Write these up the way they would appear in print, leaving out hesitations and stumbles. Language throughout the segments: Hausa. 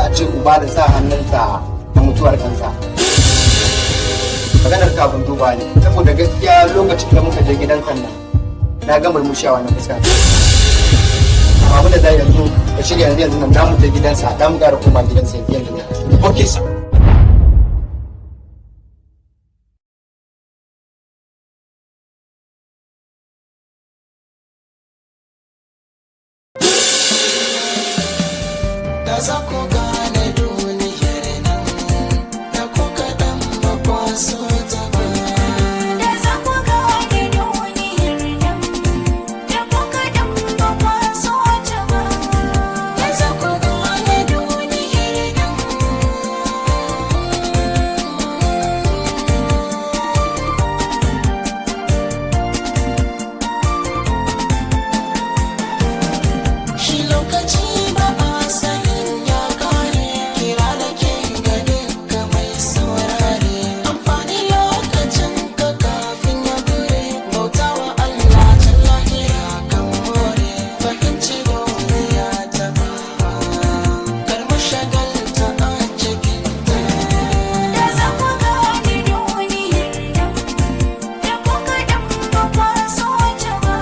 a ce uba da sa hannunsa a mutuwar kansa. Maganar kafin duba ne, saboda gaskiya lokacin da muka je gidan nan na ga murmushi a wannan fuska. Amma abin da za yanzu ka shirya, yanzu yanzu nan za mu je gidansa, za mu ƙara koma gidansa yanzu yanzu nan. Okay, sir. Da za ku gane duniyar nan, da ku kaɗan ba kwa so ta ba. Da za ku gane duniyar nan, da ku kaɗan ba kwa so ta ba. Da za ku gane duniyar nan. Shi lokaci ba a sanin ya kare, kira da ke ga duka mai saurare. Amfani lokacin ka kafin ya gure, bautawa Allah can lahira kan more. Fahimci duniya ta bawa, kar mu shagalta a cikin ta. Da za ku gane duniyar nan, da ku kaɗan ba kwa so ta ba.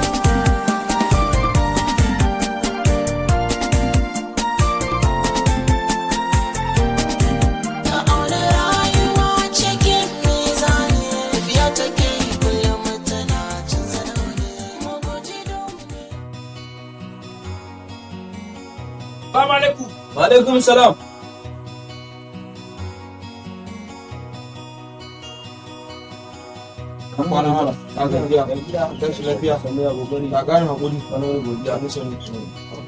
Ka auna rayuwa cikin mizani, tafiya take kullum tana canza launi. Mu guji domin Salamu alaikum. Wa alaikum salam.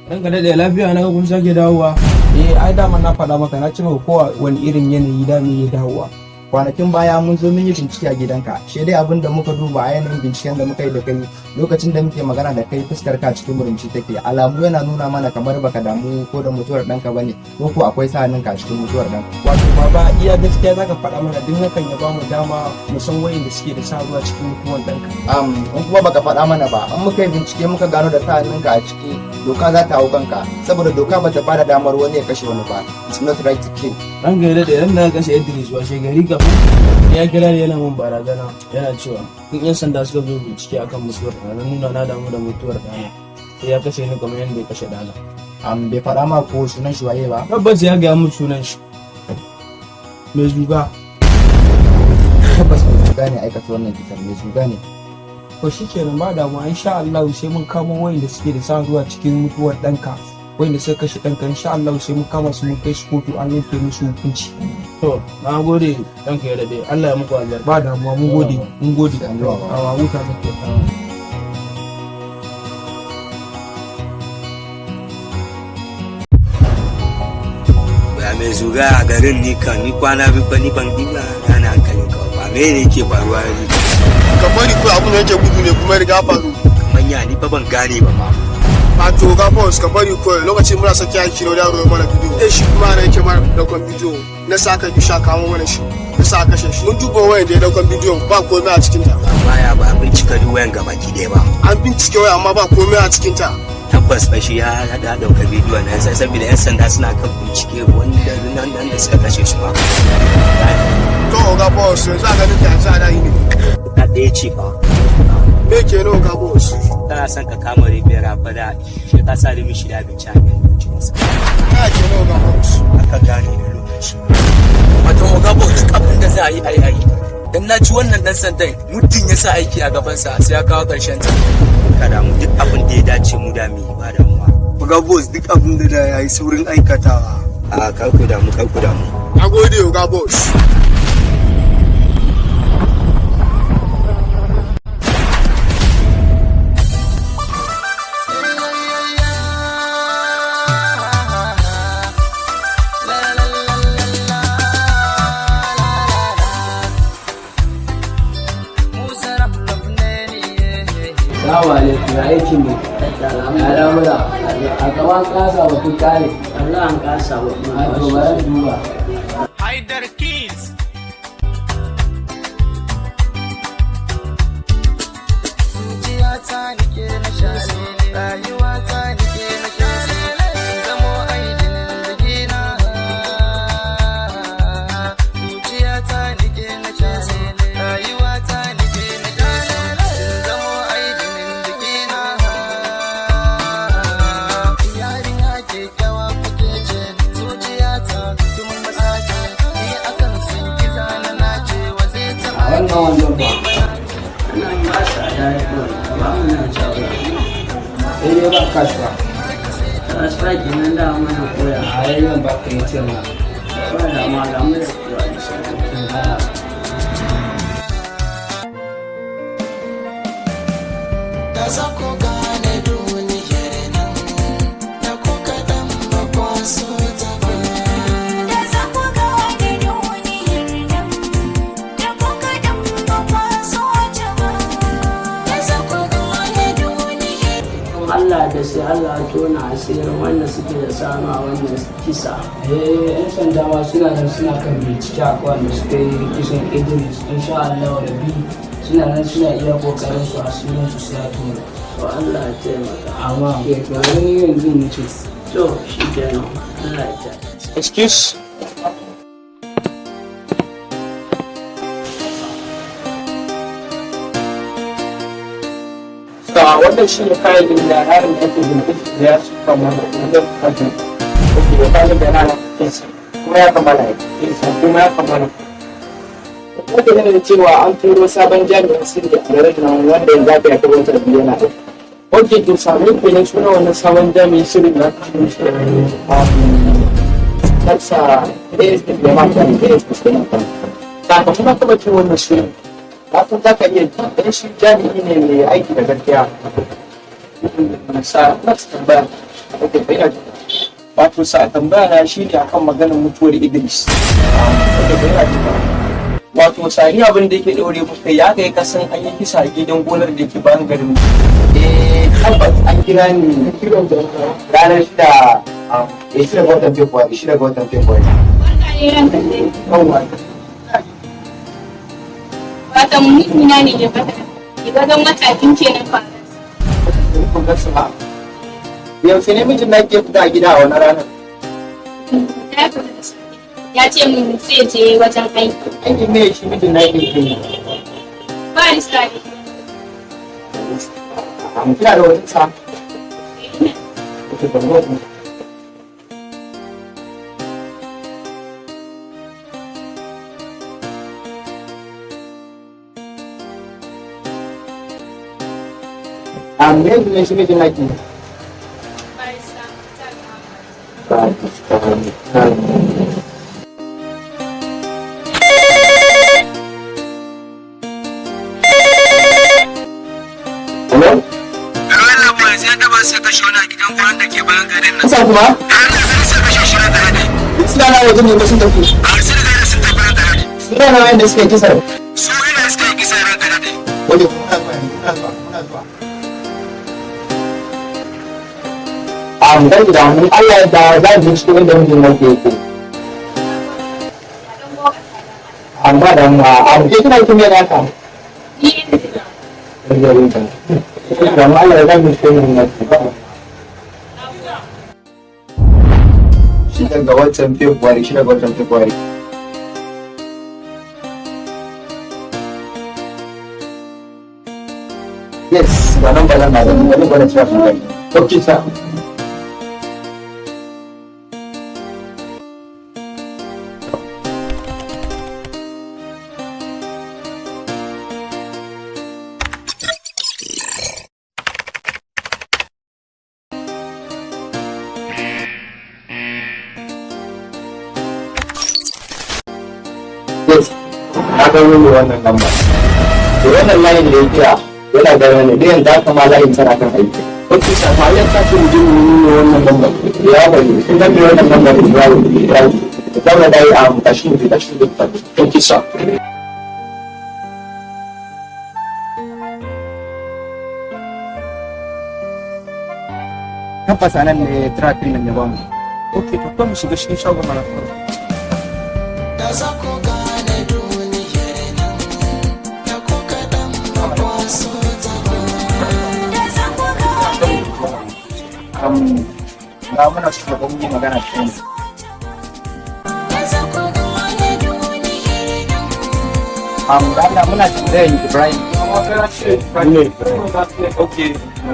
Ranka daɗe, lafiya na ga kun sake dawowa? Eh, ai dama na faɗa maka, na ce maka kowa wani irin yanayi da mu yi dawowa. Kwanakin baya mun zo mun yi bincike a gidanka, shi dai abin da muka duba a yanayin binciken da muka yi da kai, lokacin da muke magana da kai fuskar ka cikin murmushi take. Alamu yana nuna mana kamar baka damu ko da mutuwar ɗanka bane, ko ko akwai sa hannunka a cikin mutuwar ɗanka. Wato baba, iya gaskiya zaka faɗa mana, duk hakan ya bamu dama mu san wayanda suke da sa ruwa cikin mutuwan ɗanka. In kuma baka faɗa mana ba, in muka yi bincike muka gano da sa hannunka a ciki, doka za ta hau kanka, saboda doka bata bada damar wani ya kashe wani ba. It's not right to kill. Ranka ya daɗe, ran da aka kashe Idris, washe gari kafin ya kira ni yana min barazana, yana cewa in 'yan sanda suka zo bincike akan mutuwar ɗana, nuna na damu da mutuwar ɗana, sai ya kashe ni kamar yadda ya kashe ɗana. Bai faɗa ma ko sunan shi waye ba? Tabbas ya gaya min sunan shi. Mai zuga. Tabbas mai zuga ne aikata wannan kisan, mai zuga ne. To shikenan, ba damuwa, insha Allah sai mun kamo wayanda suke da sa ruwa cikin mutuwar ɗanka, wayanda suka kashe ɗanka. Insha Allah sai mun kama su, mun kai su kotu, an yanke musu hukunci. To, na gode, ranka ya daɗe. Allah ya muku albarka. Ba damuwa, mun gode, mun gode. Sai an jima, baba. A huta lafiya. Ba mai zuga a garin, ni kan ni kwana biyu fa ni ban diba gane hankalin ka ba, me ne yake faruwa ne? Ka bari ko abun da yake gudu ne kuma ya riga faru. Manya, ni fa ban gane ba ma. A to ga boss, ka bari ko lokacin muna saki aiki da yaro ya mana bidiyo eh, shi kuma na yake mana daukan bidiyo na sa ka bi sha kawo mana shi na sa kashe shi. Mun duba wayan da ya daukan bidiyon, ba komai a cikin ta. Amma ya ba bincika duk wayan gabaki ɗaya ba? An bincike waya amma ba komai a cikin ta. Tabbas fa shi ya hada dauka bidiyon nan sai saboda yan sanda suna kan bincike wanda nan nan da suka kashe su ma. To oga boss, yanzu a ganin ka yanzu ana yi ne. Ta ɗaya ce fa. Me kenan, oga boss? Kana son ka kama ribera fa da shi ka sa mishi da abinci a masa. Ka kenan, oga boss. Aka gane da lokaci. Wato oga boss, duk abin da za a yi ai dan na ci wannan dan sandan, muddin ya sa aiki a gabansa sai ya kawo ƙarshen ta. Ka damu, duk abin da ya dace mu da mu yi, ba damuwa. Oga boss, duk abin da da yayi saurin aikatawa. A kar ku damu, kar ku damu. Na gode, oga boss. Salamu alaikum, ya aikin ne? Ya lamura, a kaman kasa ba kun kare. Allah an kasa ba. A to bari duba. Haidar Kings. Zuciyata nike na share, rayuwata nike na share, zamo aidinin jikina. Ba cash ba. Transfer kenan da mana koya. A yayin ba ka yi cewa. Ba da ma ga mu da koya da sauran. Da za ku gane duniyar nan, da ku kaɗan ba kwa so ta ba. Da za ku gane duniyar nan, da ku kaɗan ba kwa so ta ba. Da za ku gane duniyar Don Allah da sai Allah ya tona asirin wanda suke da sanu a wannan kisa. Eh, 'yan sanda ma suna nan suna kan bincike a wanda suka yi kisan Idris. Insha Allah Rabbi suna nan suna iya kokarin su, asirin su sai ya tona. To, Allah ya taimaka. Amma to ni yanzu mu ce. To, shi kenan. Allah ya taimaka. Excuse. Sa wannan shi ne fayilin da yaron da ake bincike da ya suka mana wajen kajin. Ok, da fayilin da yana nan kuma ya kammala aiki. Kuma ya kammala. Wanda yana da cewa an turo sabon jami'in sirri a garin nan wanda yanzu aka yi wata 2 yana aiki. Ok, to sami kenan suna wannan sabon jami'in sirri na Taksa ASP Suleiman Kano, ASP Suleiman Kano. Sakamakon na taɓa cin wannan shirin. Na san za ka iya ji, dan shi jami'i ne mai aiki da gaskiya. Sa na tambaya. Ok, bai na ji. Wato sa tambaya na shi ne akan maganar mutuwar Idris. Ok, bai na ji. Wato sani abin da yake ɗaure muka ya kai kasan an yi kisa a gidan gonar da ke bayan garin mu. Eh, tabbas an kira ni ranar 6, 6 ga watan February, 6 ga watan February. Yawwa. Watan mijina ne ya bata. Wajen wata 2 kenan kwanan. Kun ga su ba. Yaushe ne mijin na ke fita a gida a wani ranar? Ya fita da safe. Ya ce min zai je wajen aiki. Aikin me shi mijin na ke yi? Barista ne. Kina da wata sa? Ok, ban gode. Me ne shi mijin naki? Barista Mukhtar Muhammad. Barista. Hello? Wannan ba sai da ba sai kashe wani a gidan gonan da ke bayan garin nan. Kusa kuma? Allah zai sa kashe shi ran dare. Suna na wajen ne sun tafi. A sun riga da sun tafi ran dare. Suna na wayanda suka yi kisar. Su ina suka yi kisa ran dare. Wajen muna zuwa yanzu, muna zuwa, muna zuwa. Dan da mun Allah ya da za mu binciko inda mijin nan yake. Amma da mu a ke kina kin me naka? Ni Da mu Allah ya za mu binciko inda mijin nan yake. 6 ga watan February, 6 ga watan February. Yes, ga nan ba nan ba nan ba nan cewa sun gani. Ok sa. Yes, na gano ne wannan lamba. To wannan layin da ya kira yana gano ne, duk yanzu haka ma layin tana kan aiki. Ok sa, ta hanyar ta ce mu je mu nuna wannan lambar. Ya bari, sun gane wannan lambar da ya yi. Zauna da yi a tashi mu je, tashi mu je. Ok sa. Tabbas a nan ne track ɗin nan ya bamu. Ok, to kuma mu shiga cikin shagon mana. Da za ku gane duniyar nan, da ku kaɗan ba kwa so ta ba. Da za ku gane Ga muna so mu yi magana da kai. Da za ku gane duniyar nan. Da Allah muna tambayar Ibrahim. Ne. Ok,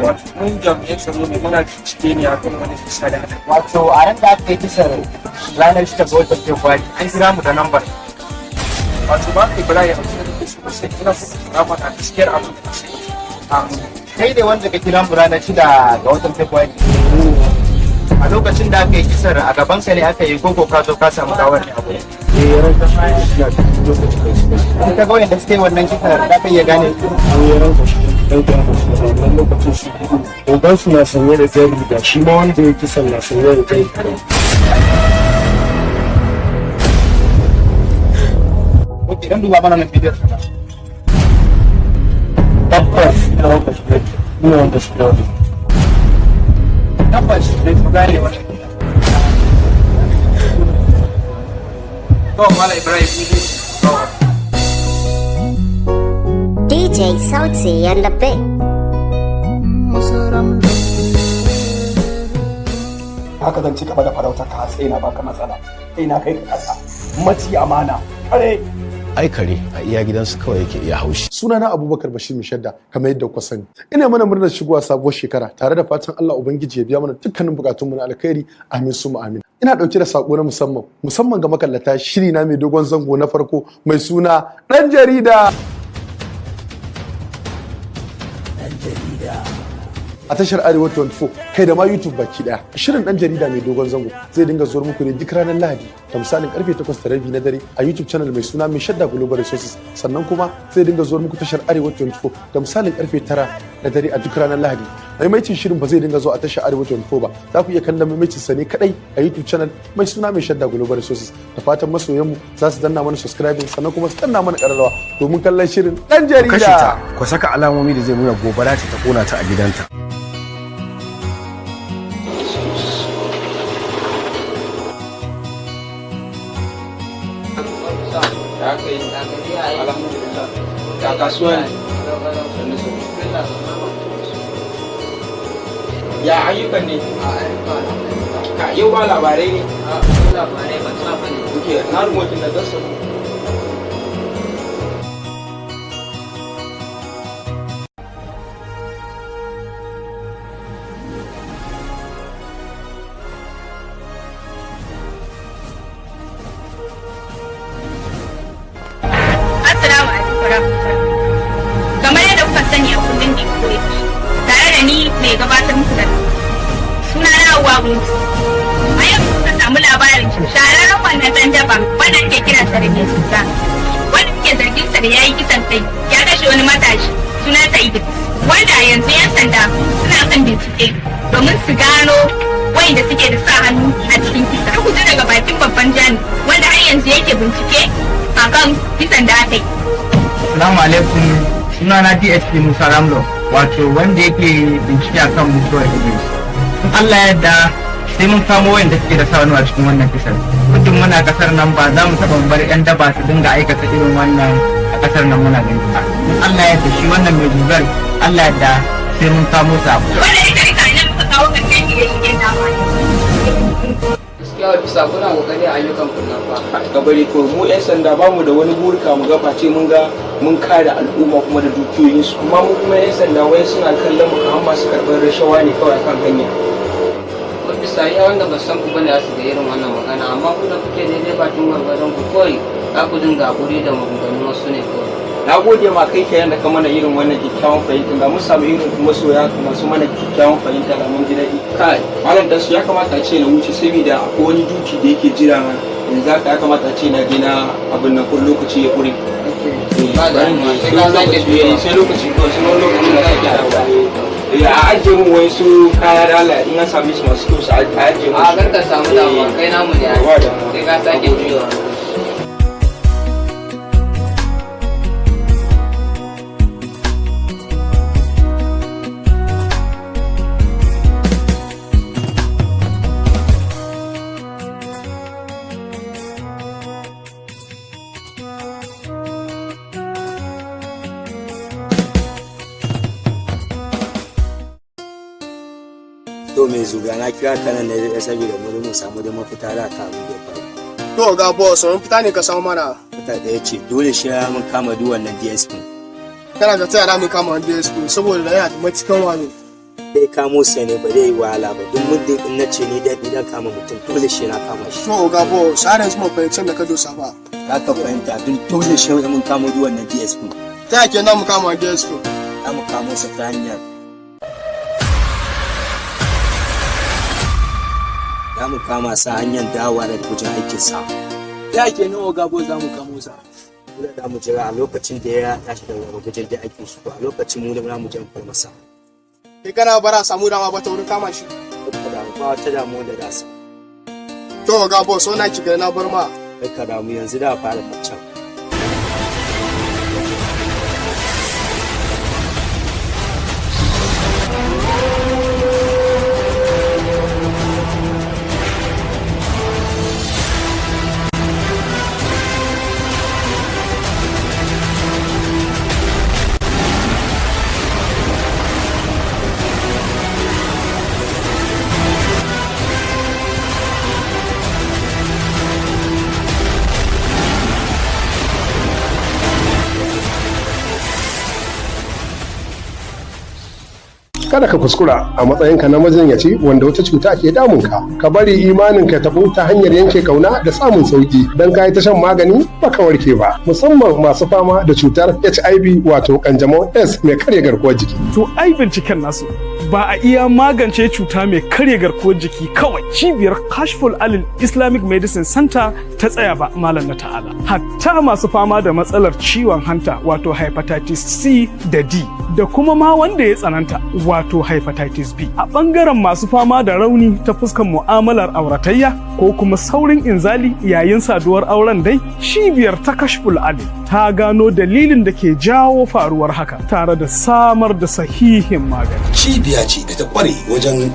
wato mun jami'an tsaro ne muna bincike ne akan wani kisa da aka Wato a ran da aka yi kisar ranar 6 ga watan February an kira mu da lambar. Wato ba ka Ibrahim, abin da nake so sai ina so ka faɗa mana gaskiyar abin da ka sani. Kai ne wanda ka kira mu ranar 6 ga watan Fabrairu. A lokacin da aka yi kisar a gaban ka ne aka yi koko ka zo ka samu gawar ne a gurin? In ka ga wayanda suka yi wannan kisar, za ka iya gane su? Ogan su na sanye da jan riga, shi ma wanda ya kisan na sanye da jan riga. Ok, dan duba mana nan bidiyon. Tabbas ina wanda suka ina wanda suka wani. Tabbas ne su gane wannan. To, Malam Ibrahim. DJ Sauti and the Big. Haka zan ci gaba da farauta ka sai na baka matsala, sai na kai ka kasa maci amana kare. Ai kare a iya gidansu kawai yake iya haushi. Sunana Abubakar Bashir Mishadda, kamar yadda kuka sani. Ina mana murnar shigowa sabuwar shekara tare da fatan Allah Ubangiji ya biya mana dukkanin bukatunmu na alkhairi, amin summa amin. Ina dauke da sako na musamman, musamman ga makallata shiri na mai dogon zango na farko mai suna Dan Jarida. A tashar Arewa 24 kai da ma YouTube baki daya. Shirin Dan Jarida mai dogon zango zai dinga zuwa muku ne duk ranar Lahadi da misalin karfe 8:30 na dare a YouTube channel mai suna Mai Shadda Global Resources, sannan kuma zai dinga zuwa muku tashar Arewa 24 da misalin karfe 9 na dare a duk ranar Lahadi. Maimaitin shirin ba zai dinga zuwa a tashar Arewa 24 ba, za ku iya kallon maimaitin sa ne kadai a YouTube channel mai suna Mai Shadda Global Resources. Da fatan masoyanmu za su danna mana subscribing, sannan kuma su danna mana kararrawa domin kallon shirin Dan Ku kashe Jarida. ta, ku saka alamomi da zai nuna gobara ce ta kona ta a gidanta. Ya kai, alhamdulillah. Ya kasuwa ne? Sannu sannu. Ya ayyukan ne? Ka yau ba labarai ne? Labarai ba sa bane. Kuke na rumotin da gasa. Assalamu alaikum warahmatullahi. Kamar yadda kuka sani a kullum da koyaushe, tare da ni mai gabatar muku da suna na Hauwa Musa. A yau kuka samu labarin shahararren wannan ɗan daban wanda ake kiran sa da mai cuta. Wanda ake zargin sa da yayi kisan kai ya kashe wani matashi sunansa Idris. Wanda a yanzu 'yan sanda suna kan bincike domin su gano wayanda suke da sa hannu a cikin kisa. Ku ji daga bakin babban jami wanda har yanzu yake bincike akan kisan da aka yi. Assalamu alaikum, sunana DSP Musa Ramlo, wato wanda yake bincike akan mutuwar Idris. In Allah ya yarda sai mun kamo wayanda suke da sa hannu a cikin wannan kisan. Muddin muna kasar nan ba za mu taɓa bar 'yan daba su dinga aikata irin wannan a kasar nan muna gani ba. In Allah ya yarda shi wannan mai zugar, Allah ya yarda sai mun kamo sa. Wanda ya rika nan muka kawo ƙarshen shirye-shiryen namu. Gaskiya bisa kuna kokari a ayyukan ku nan fa. Ka bari ko mu 'yan sanda ba mu da wani burika mu ga face mun ga mun kare al'umma kuma da dukiyoyinsu, kuma mu kuma 'yan sanda wai suna kallon mu kamar masu karɓar rashawa ne kawai kan hanya. Bisa iya wanda ba san ku bane za su ga irin wannan magana, amma ku da kuke daidai bakin gwargwadon ku kawai za ku dinga hakuri da maganganun wasu ne kawai. Na gode ma kai kenan da ka mana irin wannan kyakkyawan fahimta, ga mun samu irin kuma soya masu mana kyakkyawan fahimta, da mun ji daɗi. Kai malam Dasu, ya kamata a ce na wuce saboda akwai wani duki da yake jira na yanzu haka, ya kamata a ce na je na abin nan ko lokaci ya ƙure. Ba damuwa, sai ka sake juyawa. Sai lokaci ko sai wani lokaci na sake dawowa. Eh, a ajiye mun wai su kaya da Allah in an same su masu kyau su a ajiye mun A su. kar ka samu damuwa, kai namu ne ai. Ba damuwa. Sai ka sake juyawa. To mai zuga, na kira ka nan ne saboda mu mu samu da mafita da ka abin da ya faru. To ga boss, wani fita ne ka samu mana? Mafita ɗaya ce, dole shi ya mun kama duk wannan DSP. Kana da tayara mu kama wani DSP saboda yana da matukan wayo. Dai kamo sa ne ba zai yi wahala ba, duk muddin in na ce ni dan idan kama mutum dole shi na kama shi. To ga boss, har yanzu mu fahimci da ka dosa ba. Za ka fahimta, duk dole shi mun kamo duk wannan DSP. Ta yake nan mu kama wani DSP? Za mu kamo sa ta hanyar Za mu kama sa hanyar dawowa daga wajen aikinsa. Ya kenan, oga boss, za mu kamo sa? Dole za mu jira a lokacin da ya tashi daga wajen da aikin shi, to a lokacin mu da za mu je mu far masa. Kai kana bara samu dama ba ta wurin kama shi? Ka damu, ba wata damuwa da za su. To oga boss, wannan ki ga na bar ma. Kai ka damu, yanzu da fara kwancan. Kada ka kuskura a matsayinka na majinyaci wanda wata cuta ke damunka, ka bari imanin ka taɓu ta hanyar yanke kauna da samun sauki don ka yi ta shan magani baka warke ba, musamman masu fama da cutar HIV, wato kanjamau S mai karya garkuwar jiki. To ai binciken nasu ba a iya magance cuta mai karya garkuwar jiki kawai cibiyar Kashful Alil Islamic Medicine Center ta tsaya ba, malam na ta'ala. Hatta masu fama da matsalar ciwon hanta, wato hepatitis C da D, da kuma ma wanda ya tsananta, wato hepatitis B. A bangaren masu fama da rauni ta fuskar mu'amalar auratayya ko kuma saurin inzali yayin saduwar auren dai, cibiyar ta Kashful Alil ta gano dalilin da ke jawo faruwar haka tare da samar da sahihin magani. Cibiya ce da ta kware wajen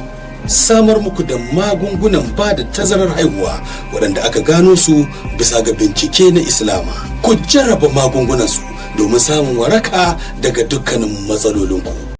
samar muku da magungunan ba da tazarar haihuwa waɗanda aka gano su bisa ga bincike na Islama. Ku jarraba magungunan su domin samun waraka daga dukkanin matsalolinku.